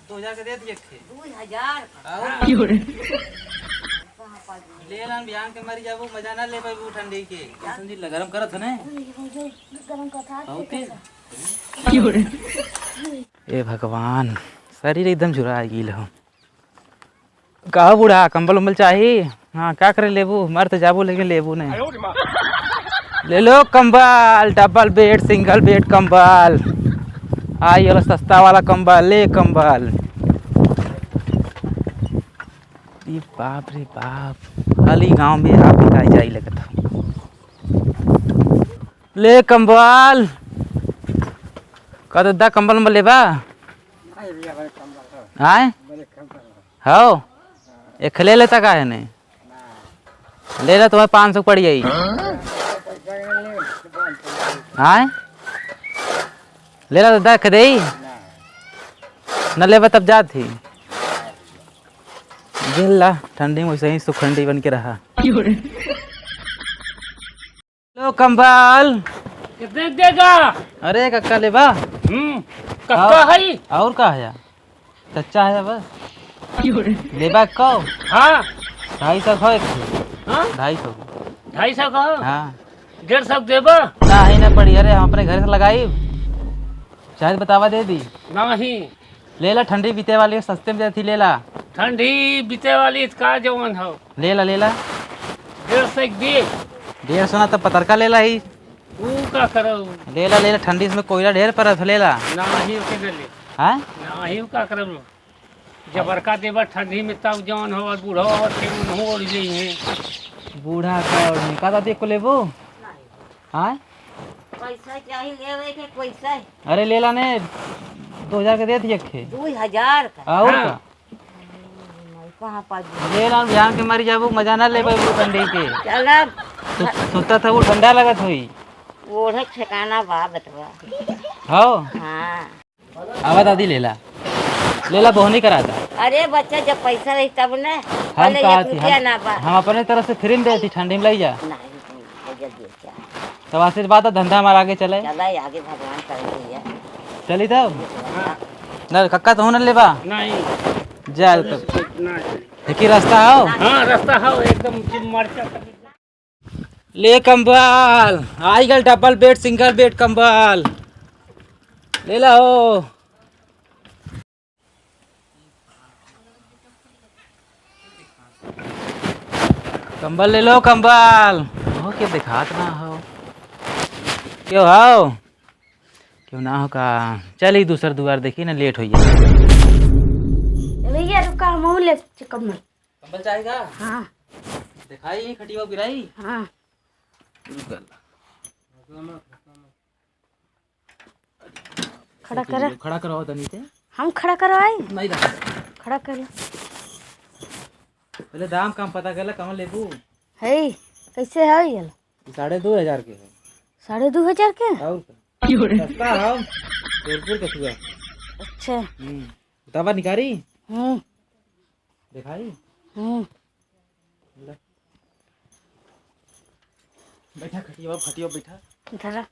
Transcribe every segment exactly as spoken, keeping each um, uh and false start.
दो हजार के दे दिए थे। दो हजार का? और? क्यों रे? ले लान, बिहान के मरी जाबू, मजा ना ले पाबू ठंडी के। समझी ला, गरम करत है ना? गरम का था, बहुत तेज। क्यों रे? ए भगवान, शरीर एकदम झुरा गइल हो। का बूढ़ा, कंबल उम्बल चाही? हाँ, का करे लेबू? मर तो जाबू, लेकिन लेबू नहीं। ले लो कंबल, डबल बेड, सिंगल बेड कंबल। आई वाला सस्ता वाला कंबल, ले कंबल। ई बाप रे बाप, खाली गांव में आप बिकाई जाई लगत हो। ले कंबल। का दादा, कंबल उम्बल लेबा? नहीं भैया, बड़े कंबल हो। आय? बड़े कंबल हो। हौ? एक ले लेता का है नहीं? ना। ले ला, तुम्हें पाँच सौ पड़ जाई। हाँ? पैसा नहीं ले, तो कौन सा ले? आय? ले ला दादा, एक दे। ना। न लेबा तब जात ही। गिन ला, ठंडी में वैसे ही सुखंडी बन के रहा। लो कंबल। कितने देगा? अरे कक्का लेबा? हम्म, कक्का हाँ। है? और का है? चच्चा है बस। लेबा को? हाँ। ढाई सौ खाओ एक ठो। हाँ? ढाई सौ। ढाई सौ का? हाँ। डेढ़ सौ देबा? नहीं ना पड़ी, अरे हम अपने घर से लगाई। चाहे बतावा दे दी। नहीं। ले ला, ठंडी बीते वाली है, सस्ते में देती, ले ला। ठंडी बीते वाली का जवन हो? ले ला, ले ला। डेढ़ सौ एक दे। डेढ़ सौ ना तो पतरका ले ला ही। ऊ का करो? ले ला, ले ला, ठंडी इसमें कोयला ढेर परत हो, ले ला। ना ही ओके दे ले। हाँ? ना ही ऊ का करब? जबरका देबा ठंडी में तब जवन हो, और बूढ़ा हो, ते उन्हों ओढ़ जइहें। बूढ़ा का ओढ़ नहीं। का दादी को लेबो? हाँ? पैसा चाही लेवे के, पैसा। अरे ले ला ने, दो हजार के दे दिए खे। दो हजार का? और हाँ। का? कहाँ पा दे? ले ला, बिहान के मरी जाबू, मजा ना ले पाबू ठंडी के। चला। सु-, सुता था वो ठंडा लगत हुई। ओढ़े ठिकाना बा बतवा। हो? हाँ। आवा दादी, ले ला, ले ला, बोहनी करा दा। अरे बच्चा, जब पैसा रही तब न, हम पहले कहा एक थी, रुपया हम, ना बा। हम अपने तरफ से फ्री में देती, ठंडी में लई जा। नहीं, नहीं, जल्दी क्या? तब आशीर्वाद और धंधा हमारा आगे चले। चला, आगे भगवान करे भैया। चली तब। हाँ। ना कक्का, तू न लेबा? नहीं। जा तब। नहीं। देखी रास्ता हो? हाँ, रास्ता हो, एकदम मरचा। ले कंबल, आई गल डबल बेड, सिंगल बेड कंबल। ले ला हो। कंबल ले लो, कंबल। हो के देखात ना हो। क्यों हो? क्यों ना हो का? चली दूसर दुआर देखी ना, लेट हो जाए। भैया रुका, हम ले कंबल। कंबल चाहेगा? हाँ। दिखाई खटिया गिराई? हाँ। खड़ा करा। खड़ा करवाओ तनी से। हम खड़ा करवाई? नहीं रहा। खड़ा कर लो। पहले दाम काम पता कर ले, कौन लेबू? है, कैसे है ये? साढ़े दो हजार के है। साढ़े दो हजार के? और का? सस्ता है, जोधपुर का हुआ। अच्छा। हम्म। दवा निकारी? हम्म। दिखाई? हम्म। ले। बैठा खटिया, खटिया बैठा। धरा।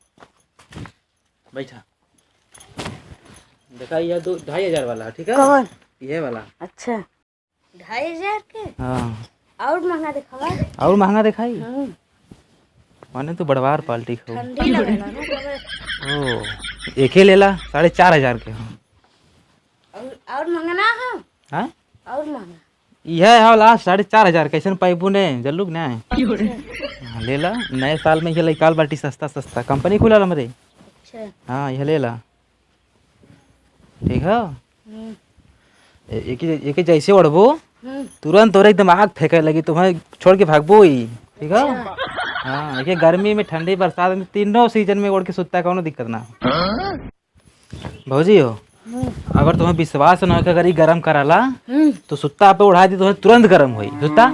बैठा। देखा, यह दो, ढाई हजार वाला, ठीक है? कौन? ये वाला। अच्छा। ढाई हजार के? हाँ। और महंगा दिखावा? और महंगा दिखाई? हम्म। माने तू बड़वार पार्टी खाओ। ठंडी लगेला ना, तबे। ओ, एके लेला, साढ़े चार हजार के हो। और, और महंगा ना हो? हाँ? और महंगा? यह है लास्ट साढ़े चार हजार, कैसन पाइबू ने, जल्लुक ना है। हाँ, ले ला, नए साल में ये लइकाल बाटी सस्ता सस्ता, कंपनी खुला हमरे। अच्छा। हाँ, यह ले ला। ठीक है? हम्म। ए-, एके, एके जैसे ओढ़बो, हम्म। तुरंत तोरे एकदम आग फेंके लगी, तुम्हें छोड़ के भागबो ही। ठीक है? अच्छा। हाँ, ये गर्मी में, ठंडी, बरसात में, तीनों सीजन में ओढ़ के सुत्ता, कौनो दिक्कत ना हो। भौजी हो, हम्म। अगर तुम्हें विश्वास ना हो कि अगर ई गरम कराला, हम्म। तो सुत्ता पे ओढ़ा दी, तुम्हें तुरंत गरम होई। सुत्ता?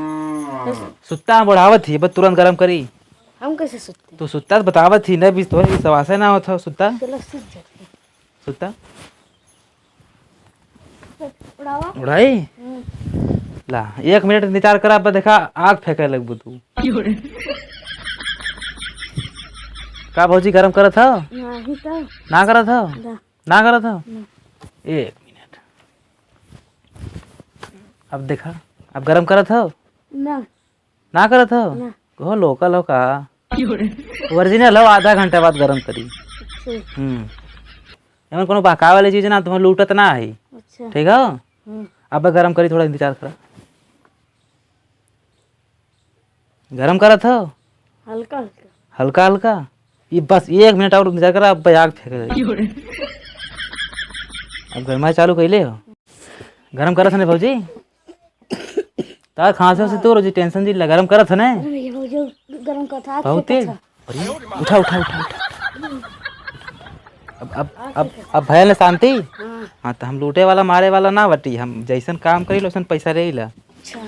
कैसे? सुत्ता हम ओढ़ावत ही, बस तुरंत गरम करी। हम कैसे सुत्ते? तो सुत्ता तो बतावत ही ना, भी तुम्हें विश्वास ना होत हो सुत्ता। चलो, सुत जाते। सुत्ता? उड़ावा। उड़ाई? हम्म। ला, एक मिनट निचार करा, अब देखा, आग फेंके लगबू तू। का भौजी, गरम करत हो? नहीं तो। ना करत हो? ना। ना करत हो? ना। एक मिनट। अब देखा, अब गरम करत हो? ना। ना करत हो? ना। हो, local हो का? क्यों रे? Original हो, आधा घंटा बाद गरम करी। अच्छा। हम्म। एमन कोनो बहकावे वाली चीज ना, तुम्हें लूटत ना है। अच्छा। ठीक हो? हम्म। अब गरम करी, थोड़ा इंतजार करा। गरम करत हो? हल्का हल्का। हल्का हल्का? ये बस एक मिनट और इंतजार करा, अब आग फेंक दे। अब गरमा चालू कैले हो? गरम करत है ना भौजी? तार खांसे से तो रोजी tension जी गरम करत है ना? अरे ये भौजी गरम करत है, बहुत तेज। अच्छा। अरे, उठा, उठा, उठा, उठा। अब, अब, अब, अब भयल न शांति? हाँ। हाँ, तो हम लूटे वाला, मारे वाला ना बटी, हम जैसन काम करी, वैसन पैसा लेला। अच्छा।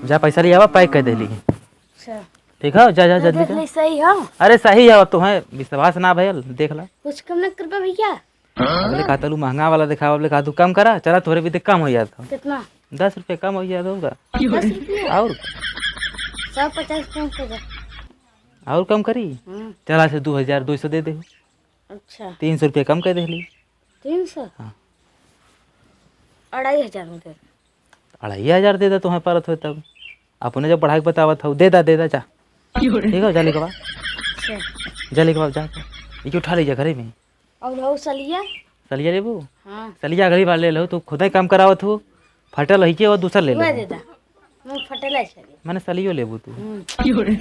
जा, पैसा ले आवा, pack कर देली। अच्छा। ठीक है, जा, जा, तो जल्दी देख जा। ले, सही है? अरे, सही है, अब तुम्हें विश्वास ना भयल, देख ला। कुछ कम न करबा भैया? अगले कहा तलू महंगा वाला देखावा, अगले कहा तू कम करा, चला, तोरे भी देख कम हो जात हो। कितना? दस रुपया कम हो जात होगा। दस रुपया? और? सौ पचास कम कर दे। और कम करी? हम्म। चला, अच्छा, दो हजार दो सौ दे दे। अच्छा। तीन सौ रुपया कम कर देली। तीन सौ? हाँ। अढ़ाई हजार में दे। अढ़ाई हजार दे दे, तुम्हें परत हो तब। अपने जब बढ़ाई के बतावत हो, दे दा, दे दा, जा। ठीक हो, जा लेके बा। अच्छा। जा लेके बा, जा। ये उठा ले जा घरे में। और हो सलिया? सलिया लेबू? हाँ। सलिया अगली बार ले लो, तू खुदे काम करावत हो। फटल है के वो दूसर ले वह ले। दे दा। मैं फटल है सलिया। माने सलियो लेबू तू। हम्म।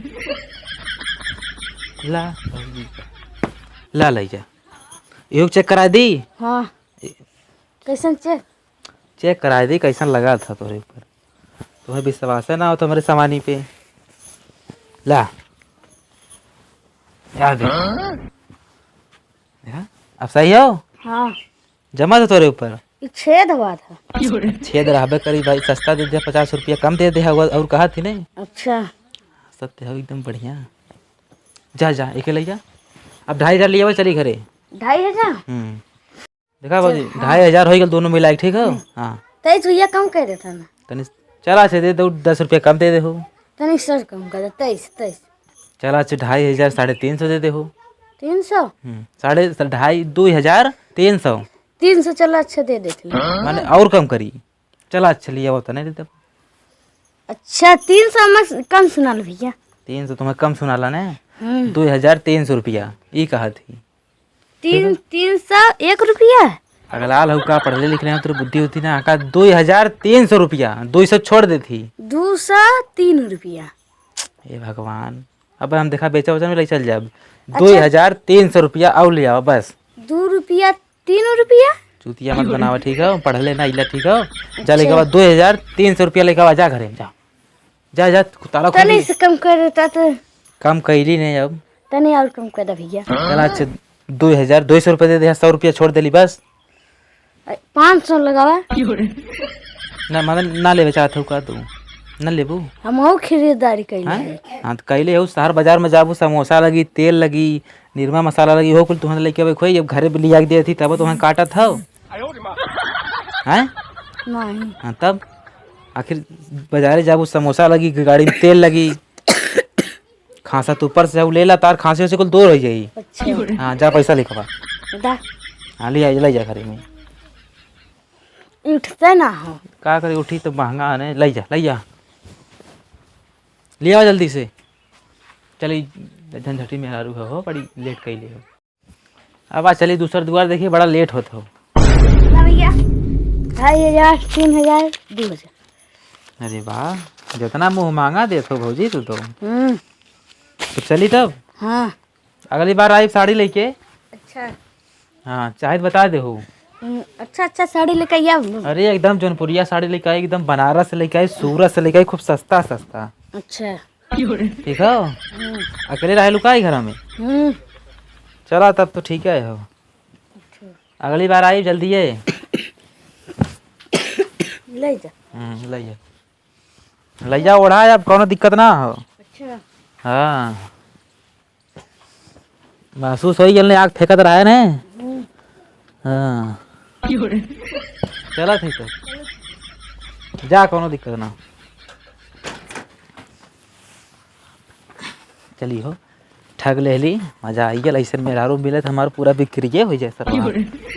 ला, ला, ले जा। इहो check करा दी। हाँ। कैसन check? Check करा दी, कैसन लगा था तोरे ऊपर। तुम्हें विश्वास है ना हो तुम्हारे सामानी पे। ला। क्या दे? देखा? अब सही हो? हाँ। जमा था तोरे ऊपर? ई छेद हुआ था। छेद रहबे करी भाई, सस्ता दे दे, पचास रुपया कम दे दे, और, और कहा थी नहीं? अच्छा। सत्य हो एकदम बढ़िया। जा, जा, एके ले जा। अब ढाई हजार लियावा, चली घरे। ढाई हजार? हम्म। देखा बाबूजी, हाँ। ढाई हजार हो गल दोनों मिला के, ठीक हो? हम्म। हाँ। तेईस भैया कम कर देता ना। तनी चला से दे दो, दस रुपया कम दे दे हो। तनी सर कम कर दे, तेईस, तेईस। चला से ढाई हजार, साढ़े तीन सौ दे दे हो। तीन सौ? हम्म, साढ़े, ढाई, दो हजार तीन सौ। तीन सौ चला, अच्छा दे देते हैं। माने और कम करी। चला, अच्छा, लिया होता नहीं देता। अच्छा, तीन सौ में कम सुनाल भैया। तीन सौ तुम्हें कम सुनाला ने? हम्म। दो हजार तीन सौ रुपया, ई कहा थी। तीन, ठीक है। तीन सौ एक रुपया? अगला हऊ का पढ़ले लिखले हो, तेरे बुद्धि होती ना, का दो हजार तीन सौ रुपया, दो सौ छोड़ देती। दो सौ तीन रुपया। हे भगवान, अब हम देखा बेचा उचा में ले चल जाब। अच्छा। दो हजार तीन सौ रुपया और ले आवा बस। दो रुपया, तीन रुपया? चूतिया मत बनावा, ठीक है? पढ़ले ना इला, ठीक है? जा लेके अच्छा। बाद दो हजार तीन सौ रुपया लेके आवा, जा घरे में, जा। जा, जा, ताला खोल तनी दे। से कम कर देता तो। कम कैली नहीं अब। तनी और कम कर दे भैया। चला, अच्छा, दो हजार दो सौ रुपया दे दे, सौ रुपया छोड़ देली बस। पाँच सौ लगावा। ना, मतलब, ना लेवे चाहत हो का तू? ना लेबू? हम और खरीदारी कैले हैं? हैं? हाँ, तो कैले हो, शहर बाजार में जाबू, समोसा लगी, तेल लगी, निरमा मसाला लगी, हो कुल तुहन लेके अबे खोई, जब घरे पे लिया के देती, तब तुहन काटत हो। हैं? नहीं। हाँ, तब आखिर बाजारे जाबू, समोसा लगी, गाड़ी में तेल लगी, खांसा तो ऊपर से उ ले ला, तार खांसी से कुल दूर हो जाई। अच्छा। हाँ, जा पैसा लिखवा। दा। हाँ, ले आ, ले जा घरे में। उठते ना हो। का करे, उठी तो महंगा है, ले जा, ले जा। ले आओ जल्दी से। चली, झंझटी मेहरारू हो, हो, बड़ी लेट कैले हो। अब आ चली दूसर दुआर, देखिए बड़ा लेट होत हो। ना भैया, ढाई हजार, तीन हजार, दो हजार। अरे वाह, जितना मुँह मांगा देत हो भौजी तू तो। हम्म। तो चली तब। हाँ। अगली बार आई साड़ी लेके। अच्छा। हाँ, चाहे तो बता दे हो। हम्म, अच्छा, अच्छा साड़ी लेके आइया। अरे एकदम जौनपुरिया साड़ी लेके आई, एकदम बनारस से लेके आई, सूरत से लेके आई, खूब सस्ता सस्ता। अच्छा। ठीक हो? हम्म। अकेले रहे लुकाई घर में? हम्म। चला तब तो ठीक है हो। अच्छा। अगली बार आई जल्दी है। ले जा। हम्म, ले जा। ले जा ओढ़ा, अब कौनो दिक्कत ना हो। अच्छा। हाँ। महसूस होई गेल ने, आग फेंकत रहे ने। हम्म। हाँ। चला ठीक है। जा, कौनो दिक्कत ना। चली हो, ठग लेहली, मजा आई गेल। ऐसे मेहरारू मिले तो हमार पूरा बिक्रिये हो जाए सरवा।